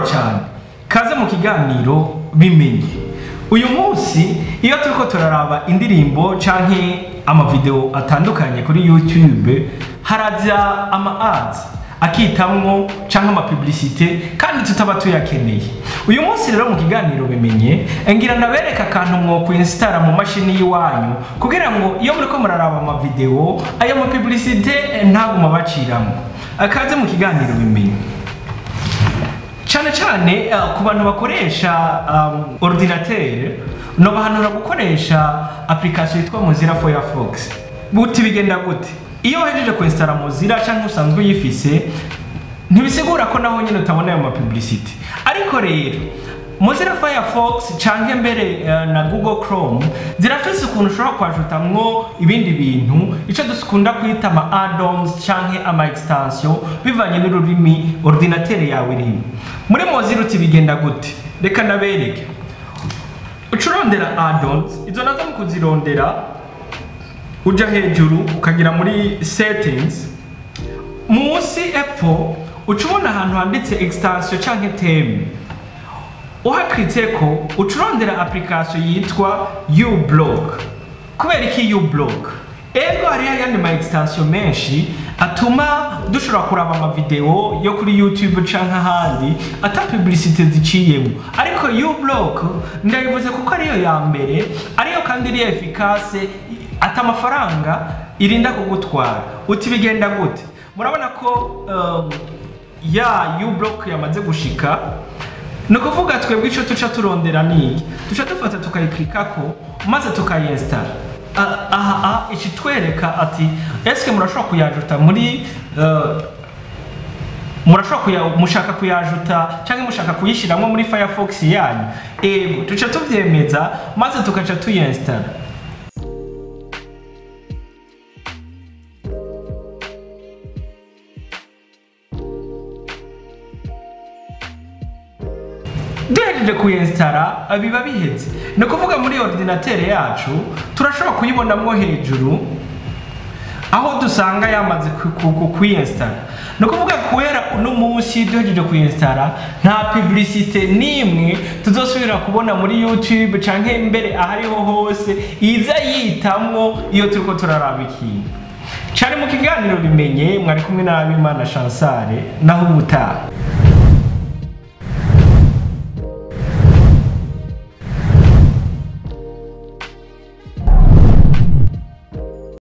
Cyane kaze mu kiganiro Bimenye. Uyu munsi iyo turiko turaraba indirimbo canke amavideo atandukanye kuri YouTube, haraza ama ads akitamwo canke ama publicité kandi tutaba tuyakeneye. Uyu munsi rero mu kiganiro Bimenye ngira ndabereka akantu mwo kwinstara mu mashini yiwanyu kugira ngo iyo muriko muraraba ama video ayo ma publicité ntaguma baciramwo. Akaze mu kiganiro Bimenye. Cyane cyane ku bantu bakoresha ordinateur, no bahanura gukoresha application yitwa Mozilla Firefox. Buti bigenda gute? Iyo uhejeje kuinstalla Mozilla cyangwa usanzwe uyifise, ntibisigura ko naho nyine utabona ayo ma publicity. Ariko rero Mozilla Firefox canke mbere na Google Chrome zirafise ukuntu ushobora kwajutamwo ibindi bintu, ico dukunda kwita ama add-ons canke ama extension bivanye n'ururimi ordinateur yawe irimo. Muri Mozilla uti bigenda gute? Reka ndabereke. Ucurondera add-ons, izo nazo mu kuzirondera uja hejuru ukagira muri settings, munsi epfo uca ubona ahantu handitse extension canke theme. Uhaklitseko ucurondera application yitwa uBlock. Kubera iki uBlock? Ego hariho ayandi ma extension menshi atuma dushobora kuraba ama video yo kuri YouTube canke ahandi ata publicité ziciyemo, ariko uBlock ndayivuze kuko ariyo ya mbere, ariyo kandi iri efficace, ata amafaranga irinda kugutwara. Uti bigenda gute? Murabona ko ya uBlock yamaze gushika. Ni ukuvuga twebwe ico tuca turondera niki? Tuca dufata tukayiklikako maze tukayinstalla. Aha ikitwereka ati eske murashobora kuyajuta muri murashobora kuya, mushaka kuyajuta canke mushaka kuyishiramwo muri Firefox yanyu. Ego tuca tuvyemeza maze tukaca tuyinstalla. Duhejeje kuyinstalla biba biheze. Ni ukuvuga muri ordinateur yacu turashobora kuyibonamwo hejuru aho dusanga yamaze kuyinstalla. Ni ukuvuga guhera uno munsi duhejeje kuyinstalla nta publicité nimwe tuzosubira kubona muri YouTube canke mbere ahariho hose iza yitamwo iyo turiko turaraba ikintu. Cari mu kiganiro Bimenye, mwari kumwe na Abimana Chansare, naho ubutaha.